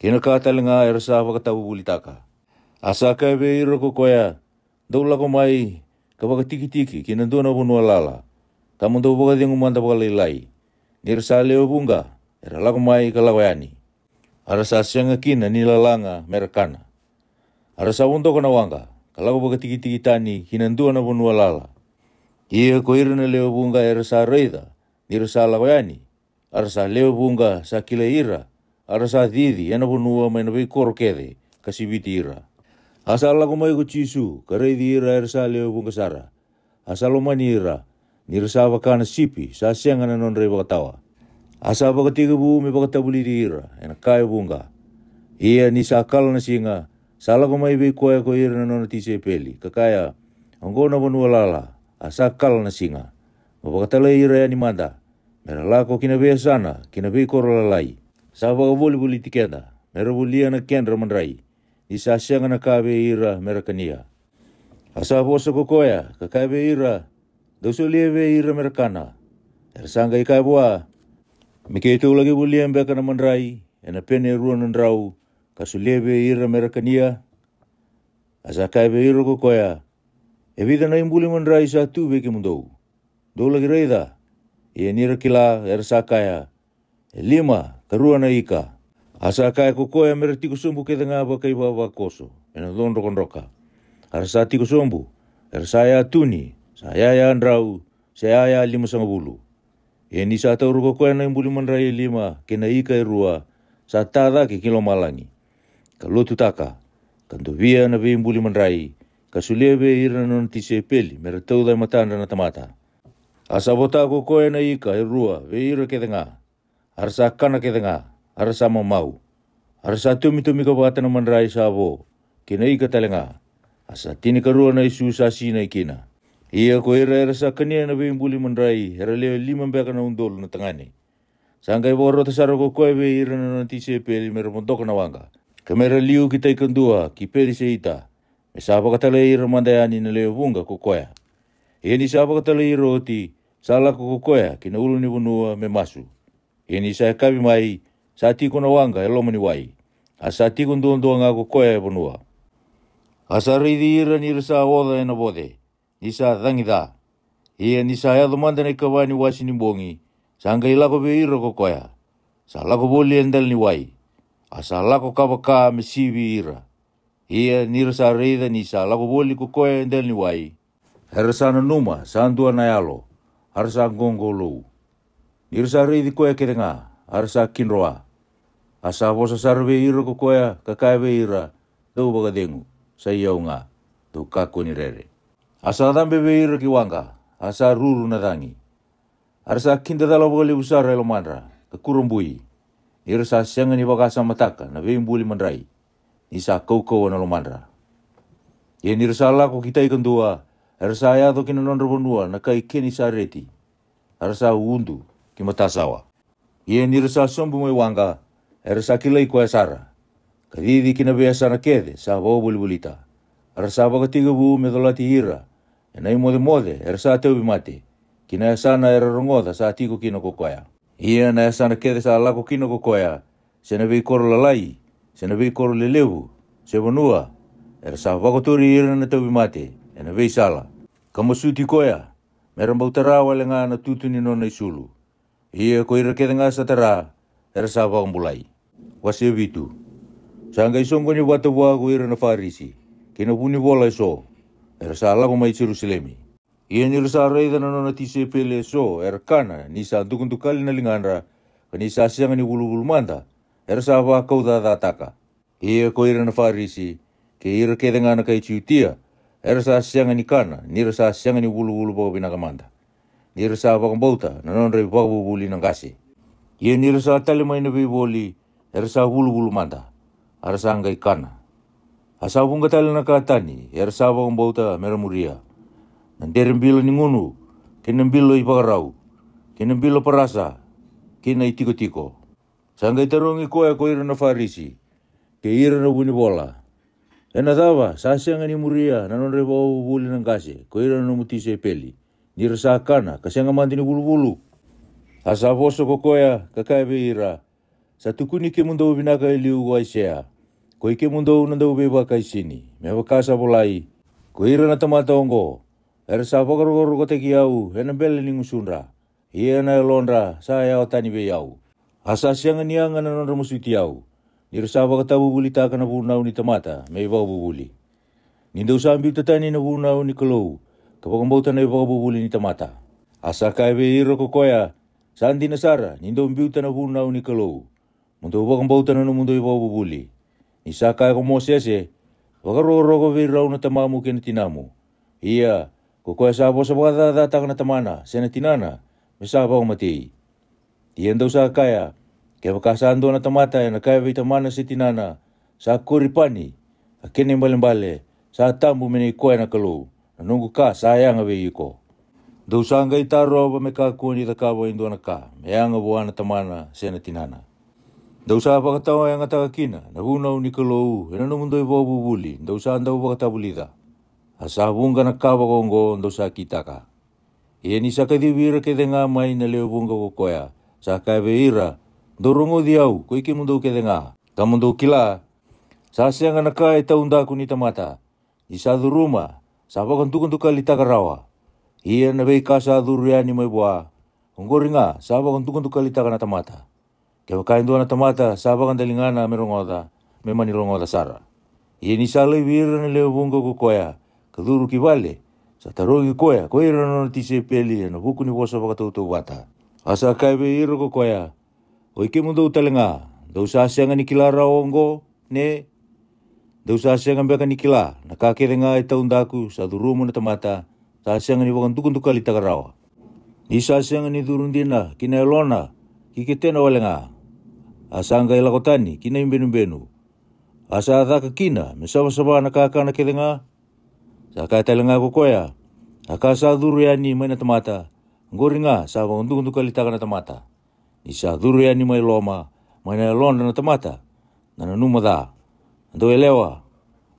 kei na ka tale ga era sa vakatavuvulitaka. A sa kaya vei ira ko koya, dou lako mai ka vakatikitiki ki na dua na vanua lala, ka mo dou vakacegu mada vakalailai. Ni ra sa lewe vuqa era lako mai ka lako yani, a ra sa sega kina ni lalaga me ra kana. A ra sa vodoka na waqa ka lako vakatikitiki tani ki na dua na vanua lala. Ia ko ira na lewe vuqa era sa raica ni ra sa lako yani, a ra sa lewe vuqa sa kilai ira, a ra sa cici e na vanua mai na veikoro kece, ka siviti ira. A sa lako mai ko Jisu ka raici ira era sa lewe vuqa sara, a sa lomani ira, ni ra sa vaka na sipi sa sega na nodra i vakatawa. A sa vakatekivu me vakatavulici ira e na ka e vuqa. Ia ni sa kala na siga, Sa lako mai vei koya ko ira na nona tisaipeli, ka kaya, Oqo na vanua lala, a sa kala na siga. Mo vakatalai ira yani mada, me ra lako ki na veiyasana, ki na veikoro lalai. Sa vakavolivoliti keda, me ra volia na kedra madrai, ni sa sega na ka vei ira me ra kania. A sa vosa ko koya, ka kaya vei ira, Dou solia vei ira me ra kana. Era sa qai kaya vua, Me keitou laki volia beka na madrai, ena pene e rua na drau, ka solia vei ira me ra kania? A sa kaya vei ira ko koya, E vica na ibuli madrai sa tu vei kemudou? Dou laki raica. Ia ni ra kila, era sa kaya, E lima ka rua na ika. A sa kaya ko koya me ra tiko sobu kece ga vakaivavakoso ena codrokadroka. A ra sa tiko sobu, era sa yatuni, sa yaya drau, se yaya limasagavulu. Ia ni sa taura ko koya na ibuli madrai e lima kei na ika e rua, sa ta cake ki lomalagi, ka lotutaka, ka dovia na veibuli madrai, ka solia vei ira na nona tisaipeli me ra tauca e matadra na tamata. A sa vota ko koya na ika e rua vei ira kece ga. A ra sa kana kece ga, a ra sa mamau. A ra sa tomitomika vata na madrai sa vo, kei na ika tale ga. A sa tinikarua na isu sa sinai kina. Ia ko ira era sa kania na veibuli madrai era lewe lima beka na udolu na tagane. Sa qai vakarota sara ko koya vei ira na nona tisaipeli me ra vodoka na waqa, ka me ra liu ki tai kadua ki Peciseita, me sa vakatalai ira mada yani na lewe vuqa ko koya. Ia ni sa vakatalai ira oti, sa lako ko koya ki na ulunivanua me masu. Ia ni sa yakavi mai, sa tiko na waqa e loma ni wai, a sa tiko duadua ga ko koya e vanua. A sa raici ira ni ra sa oca ena voce, ni sa cagi ca. Ia ni sa yaco mada na ikava ni wasi ni bogi, sa qai lako vei ira ko koya. Sa lako voli e dela ni wai, a sa lako ka vaka me sivi ira. Ia ni ra sa raica ni sa lako voli ko koya e dela ni wai, era sa nanuma sa dua na yalo, a ra sa qoqolou. Ni ra sa raici koya kece ga, a ra sa kidroa. A sa vosa sara vei ira ko koya, ka kaya vei ira, Dou vakacegu, sa i au ga, dou kakua ni rere. A sa cabe vei ira ki waqa, a sa ruru na cagi. A ra sa kidacala vakalevu sara e lomadra, ka kurabui, ni ra sa sega ni vakasamataka na veibuli madrai, ni sa kaukauwa na lomadra. Ia ni ra sa lako ki tai kadua, era sa yaco ki na nodra vanua na kai Kenisareti, a ra sa udu ki matasawa. Ia ni ra sa sobu mai waqa, era sa kilai koya sara, ka cici ki na veiyasana kece sa vakavolivolita. A ra sa vakatekivu me colati ira ena imocemoce era sa tauvimate, ki na yasana era rogoca sa tiko kina ko koya. Ia na yasana kece sa lako kina ko koya, se na veikoro lalai, se na veikoro lelevu, se vanua, era sa vakotori ira na tauvimate ena veisala, ka masuti koya me ra bau tara wale ga na tutu ni nona isulu. Ia ko ira kece ga sa tara, era sa vakabulai. Wase vitu. Sa qai soqoni vata vua ko ira na Farisi kei na vunivola eso, era sa lako mai Jerusalemi. Ia ni ra sa raica na nona tisaipeli eso era kana ni sa dukadukali na ligadra, ka ni sa sega ni vuluvulu mada, era sa vakaucacataka. Ia ko ira na Farisi, kei ira kece ga na kai Jutia, era sa sega ni kana ni ra sa sega ni vuluvulu vakavinaka mada, ni ra sa vakabauta na nodra ivakavuvuli na qase. Ia ni ra sa tale mai na veivoli, era sa vuluvulu mada, a ra sa qai kana. A sa vuqa tale na ka tani era sa vakabauta me ra muria: na dere bilo ni gunu, kei na bilo ivakarau, kei na bilo parasa, kei na itikotiko. Sa qai tarogi koya ko ira na Farisi kei ira na vunivola: Ena cava sa sega ni muria na nodra ivakavuvuli na qase ko ira na nomu tisaipeli, ni ra sa kana ka sega mada ni vuluvulu? A sa vosa ko koya ka kaya vei ira: Sa tukuni kemudou vinaka e liu ko Aisea, koi kemudou na dauveivakaisini, me vaka sa volai: Ko ira na tamata oqo, era sa vakarokorokotaki au ena bele ni gusudra, ia na yalodra sa yawa tani vei au. A sa sega ni yaga na nodra masuti au, ni ra sa vakatavuvulitaka na vunau ni tamata me ivakavuvuli. Ni dou sa biuta tani na vunau ni Kalou, ka vakabauta na ivakavuvuli ni tamata. A sa kaya vei ira ko koya: Sa dina sara ni dou biuta na vunau ni Kalou, mo dou vakabauta na nomudou ivakavuvuli. Ni sa kaya ko Mosese: Vakarokoroko vei rau na tamamu kei na tinamu. Ia, ko koya sa vosa vakacacataka na tamana se na tinana, me sa vakamatei. Ia dou sa kaya: Kevaka sa dua na tamata ena kaya vei tamana se tinana, Sa Koripani, A kena ibalebale, sa tabu me nei koya na Kalou, na noqu ka sa yaga vei iko. Dou sa qai tarova me kakua ni cakava e dua na ka me yaga vua na tamana se na tinana. Dou sa vakatawayagataka kina na vunau ni Kalou ena nomudou ivakavuvuli dou sa dau vakatavulica. A sa vuqa na ka vakaoqo dou sa kitaka. Ia ni sa kacivi ira kece ga mai na lewe vuqa ko koya, sa kaya vei ira, dou rogoci au ko i kemudou kece ga, ka mo dou kila, sa sega na ka e taudaku ni tamata. Ni sa curuma, sa vakadukadukalitaka rawa. Ia na veika sa curu yani mai vua, oqori ga sa vakadukadukalitaka na tamata. Kevaka e dua na tamata sa vakadaligana me rogoca, me mani rogoca sara. Ia ni sa laivi ira na lewe vuqa ko koya, ka curu ki vale, sa tarogi koya ko ira na nona tisaipeli ena vuku ni vosa vakatautauvata. A sa kaya vei ira ko koya, oi kemudou tale ga, dou sa sega ni kila rawa oqo, ne? Dou sa sega beka ni kila na ka kece ga e taudaku sa curuma na tamata, sa sega ni vakadukadukalitaka rawa. Ni sa sega ni curu dina ki na yalona, ki ketena wale ga. A sa qai lako tani ki na ibenubenu. A sa caka kina me savasava na kakana kece ga. Sa kaya tale ga ko koya, a ka sa curu yani mai na tamata, oqori ga sa vakadukadukalitaka na tamata. Ni sa curu yani mai loma, mai na yalona na tamata, na nanuma ca, na dau yalewa,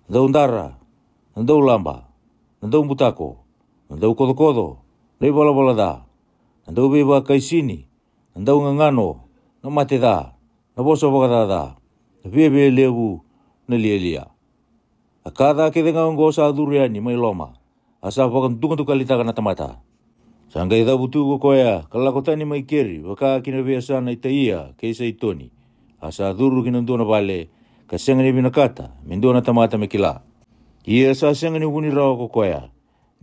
na dau dara, na dau laba, na dau butako, na dau kocokoco, na ivalavala ca, na dau veivakaisini, na dau gagano, na mate ca, na vosa vakacaca, na viavialevu, na lialia. A ka ca kece ga oqo sa curu yani mai loma, a sa vakadukadukalitaka na tamata. Sa qai cavutu ko koya ka lako tani mai keri vaka ki na veiyasana i Taia kei Saitoni. A sa curu ki na dua na vale, ka sega ni vinakata me dua na tamata me kila. Ia sa sega ni vuni rawa ko koya.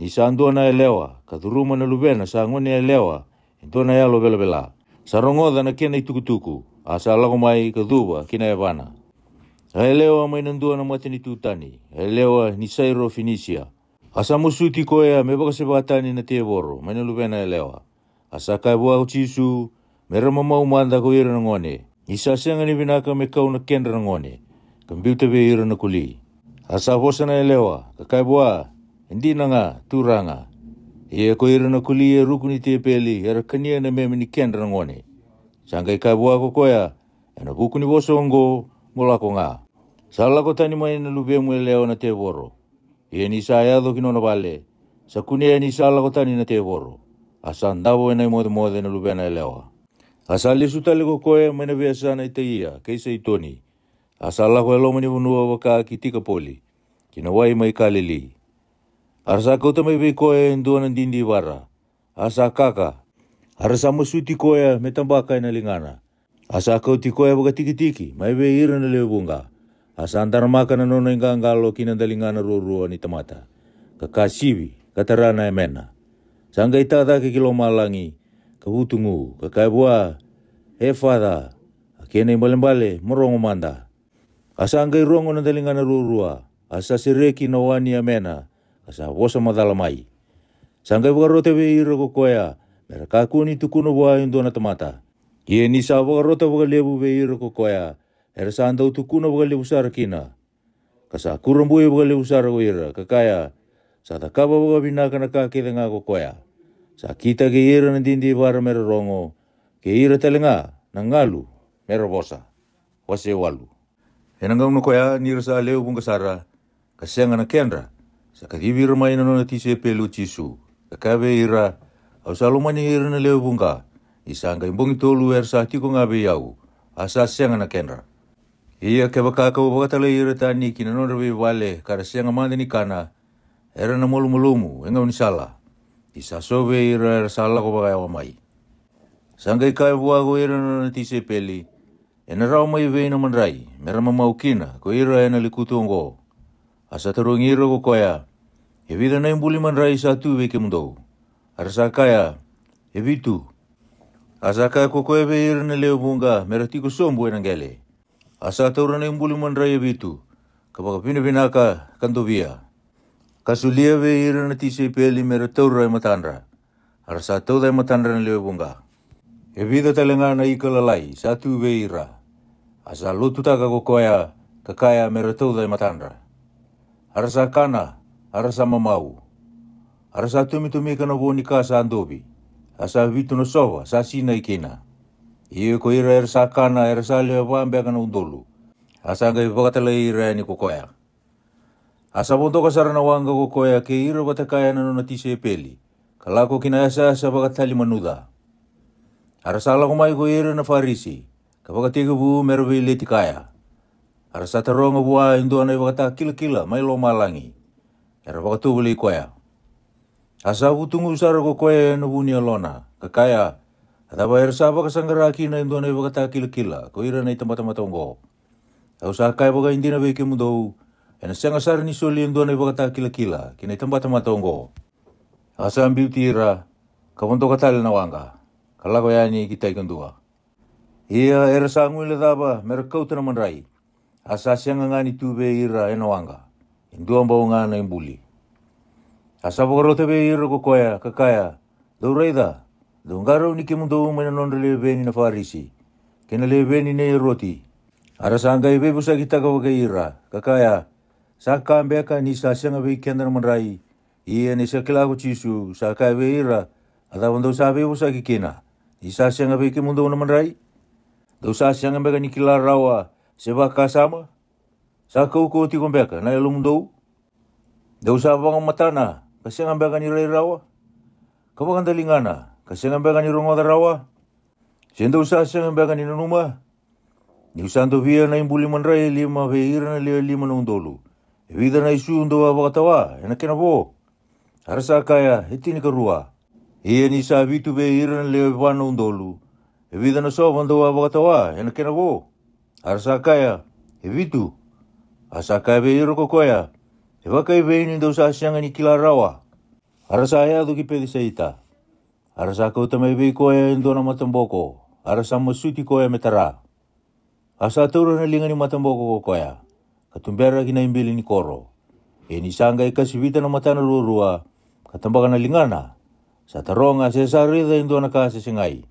Ni sa dua na yalewa ka curuma na luvena sa gone yalewa, e dua na yalo velavela, sa rogoca na kena itukutuku, a sa lako mai ka cuva ki na yavana. A yalewa mai na dua na matanitu tani, a yalewa ni Sairo Finisia. A sa masuti koya me vakaseva tani na tevoro mai na luvena yalewa. A sa kaya vua ko Jisu, me ra mamau mada ko ira na gone, ni sa sega ni vinaka me kau na kedra na gone, ka biuta vei ira na koli. A sa vosa na yalewa, ka kaya vua, e dina ga, Turaga. Ia ko ira na koli e ruku ni tepeli era kania na meme ni kedra na gone. Sa qai kaya vua ko koya, ena vuku ni vosa oqo, mo lako ga. Sa lako tani mai na luvemu yalewa na tevoro. Ia ni sa yaco ki nona vale, sa kunea ni sa lako tani na tevoro. A sa davo ena imocemoce na luvena yalewa. A sa lesu tale ko koya mai na veiyasana i Taia kei Saitoni. A sa lako e loma ni vanua vaka ki Tikapoli, ki na wai mai Kalili. A ra sa kauta mai vei koya e dua na didivara. A sa kaka. A ra sa masuti koya me tabaka ena ligana. A sa kauti koya vakatikitiki mai vei ira na lewe vuqa. A sa daramaka na nona iqaqalo ki na daligana ruarua ni tamata, ka kasivi, ka tara na yamena. Sa qai ta cake ki lomalagi, ka vutugu, ka kaya vua, Efaca, a kena ibalebale, mo rogo mada. A sa qai rogo na daligana ruarua, a sa sereki na wa ni yamena, ka sa vosa macala mai. Sa qai vakarota vei ira ko koya, me ra kakua ni tukuna vua e dua na tamata. Ia ni sa vakarota vakalevu vei ira ko koya, era sa dau tukuna vakalevu sara kina. Ka sa kurabui vakalevu sara ko ira, ka kaya, sa cakava vakavinaka na ka kece ga ko koya. Sa kitaki ira na didivara me ra rogo, kei ira tale ga na galu me ra vosa. Wase walu. Ena gauna koya ni ra sa lewe vuqa sara, ka sega na kedra, sa kacivi ira mai na nona tisaipeli o Jisu, ka kaya vei ira, au sa lomani ira na lewe vuqa, ni sa qai bogi tolu era sa tiko ga vei au, a sa sega na kedra. Ia kevaka kau vakatalai ira tani ki na nodra veivale ka ra sega mada ni kana, era na malumalumu e gaunisala. Ni sa so vei ira era sa lako vakayawa mai. Sa qai kaya vua ko ira na nona tisaipeli, ena rawa mai vei na madrai me ra mamau kina ko ira ena lekutu oqo? A sa tarogi ira ko koya, e vica na ibuli madrai sa tu vei kemudou? A ra sa kaya, e vitu. A sa kaya ko koya vei ira na lewe vuqa me ra tiko sobu ena qele. A sa taura na ibuli madrai e vitu, ka vakavinavinaka, ka dovia, ka solia vei ira na tisaipeli me ra taura e matadra. A ra sa tauca e matadra na lewe vuqa. E vica tale ga na ika lalai sa tu vei ira. A sa lotutaka ko koya, ka kaya me ra tauca e matadra. A ra sa kana, a ra sa mamau. A ra sa tomitomika na vo ni ka sa dovi, a sa vitu na sova sa sinai kina. Ia ko ira era sa kana era sa lewe va beka na udolu, a sa qai vakatalai ira yani ko koya. A sa vodoka sara na waqa ko koya kei ira vata kaya na nona tisaipeli, ka lako ki na yasayasa vakatalimanuca. A ra sa lako mai ko ira na Farisi, ka vakatekivu me ra veileti kaya. A ra sa taroga vua e dua na ivakatakilakila mai lomalagi, era vakatovolei koya. A sa vutugu sara ko koya ena vu ni yalona, ka kaya, a cava era sa vakasaqara kina e dua na ivakatakilakila ko ira na itabatamata oqo? Au sa kaya vakaidina vei kemudou, ena sega sara ni soli e dua na ivakatakilakila ki na itabatamata oqo. A sa biuti ira, ka vodoka tale na waqa, ka lako yani ki tai kadua. Ia era sa guilecava me ra kauta na madrai, a sa sega ga ni tu vei ira ena waqa e dua bau ga na ibuli. A sa vakarota vei ira ko koya, ka kaya, dou raica, dou qarauni kemudou mai na nodra leveni na Farisi, kei na leveni nei Eroti. A ra sa qai veivosakitaka vakai ira, ka kaya, sa ka beka ni sa sega vei keda na madrai? Ia ni sa kila ko Jisu, sa kaya vei ira, a cava dou sa veivosaki kina, ni sa sega vei kemudou na madrai? Dou sa sega beka ni kila rawa, se vakasama? Sa kaukauwa tiko beka na yalomudou? Dou sa vakamatana, ka sega beka ni rai rawa, ka vakadaligana, ka sega beka ni rogoca rawa? Se dou sa sega beka ni nanuma, niu sa dovia na ibuli madrai e lima vei ira na lewe lima na udolu, e vica na isu dou a vakatawa ena kena vo? A ra sa kaya, e tinikarua. Ia ni sa vitu vei ira na lewe va na udolu, e vica na sova dou a vakatawa ena kena vo? A ra sa kaya, e vitu. A sa kaya vei ira ko koya, e vakaivei ni dou sa sega ni kila rawa? A ra sa yaco ki Pecisaita. A ra sa kauta mai vei koya e dua na mataboko, a ra sa masuti koya me tara. A sa taura na liga ni mataboko ko koya, ka tubera ki na ibili ni koro. Ia ni sa qai kasivita na matana ruarua, ka tabaka na ligana, sa taroga se sa raica e dua na ka se segai.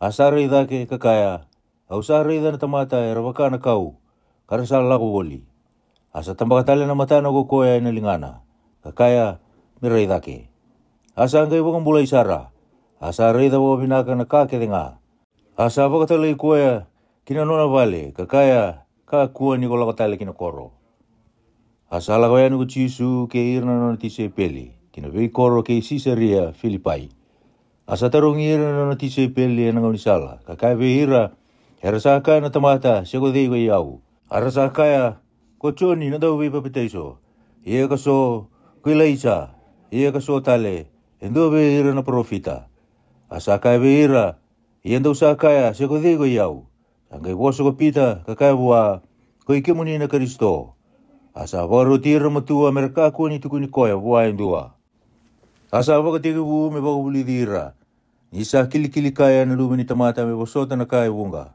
A sa rai cake, ka kaya, au sa raica na tamata era vaka na kau, ka ra sa lako voli. A sa tabaka tale na matana ko koya ena ligana, ka kaya, me rai cake. A sa qai vakabulai sara, a sa raica vakavinaka na ka kece ga. A sa vakatalai koya ki na nona vale, ka kaya, kakua ni ko lako tale ki na koro. A sa lako yani ko Jisu kei ira na nona tisaipeli ki na veikoro kei Sisaria Filipai. A sa tarogi ira na nona tisaipeli ena gaunisala, ka kaya vei ira, era sa kaya na tamata se ko cei ko i au? A ra sa kaya, ko Joni na dauveipapaitaiso, ia ka so, ko Ilaija, ia ka so tale, e dua vei ira na parofita. A sa kaya vei ira, ia dou sa kaya se ko cei ko i au? Sa qai vosa ko Pita, ka kaya vua, ko i kemuni na Karisito. A sa vakaroti ira matua me ra kakua ni tukuni koya vua e dua. A sa vakatekivu me vakavulici ira, ni sa kilikili kaya na Luve ni tamata me vosota na ka e vuqa,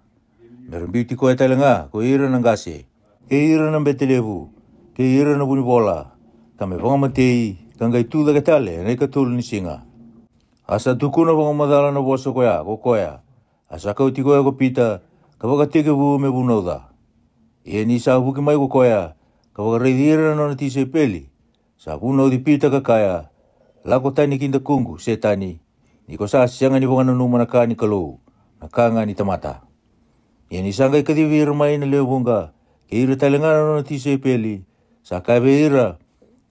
me ra biuti koya tale ga ko ira na qase, kei ira na bete levu, kei ira na vunivola, ka me vakamatei, ka qai tu cake tale ena ikatolu ni siga. A sa tukuna vakamacala na vosa koya ko koya, a sa kauti koya ko Pita, ka vakatekivu me vunauca. Ia ni sa vuki mai ko koya, ka vakaraici ira na nona tisaipeli, sa vunauci Pita ka kaya, lako tani ki dakuqu Setani, ni ko sa sega ni vakananuma na ka ni Kalou, na ka ga ni tamata. Ia ni sa qai kacivi ira mai na lewe vuqa, kei ira tale ga na nona tisaipeli, sa kaya vei ira,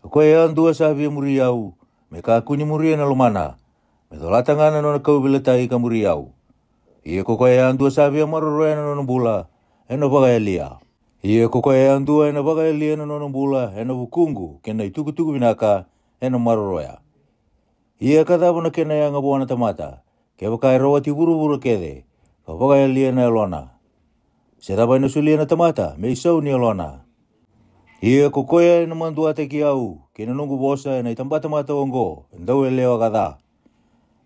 ko koya yadua sa via muri au, me kakua ni muria na lomana, me colata ga na nona kauveilatai ka muri au. Ia ko koya yadua sa via maroroya na nona bula, ena vakayalia. Ia ko koya yadua ena vakayalia na nona bula ena vukuqu kei na itukutuku vinaka, ena maroroya. Ia ka cava na kena yaga vua na tamata, kevaka e rawati vuravura kece, ka vakayalia na yalona? Se cava ena solia na tamata me isau ni yalona? Ia ko koya ena maduataki au kei na noqu vosa ena itabatamata oqo, e dau yalewa ka ca.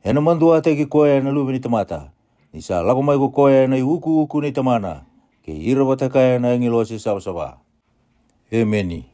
Ena maduataki koya na Luve ni tamata, ni sa lako mai ko koya ena iukuuku nei Tamana, kei ira vata kaya na agilosi savasava. Emeni.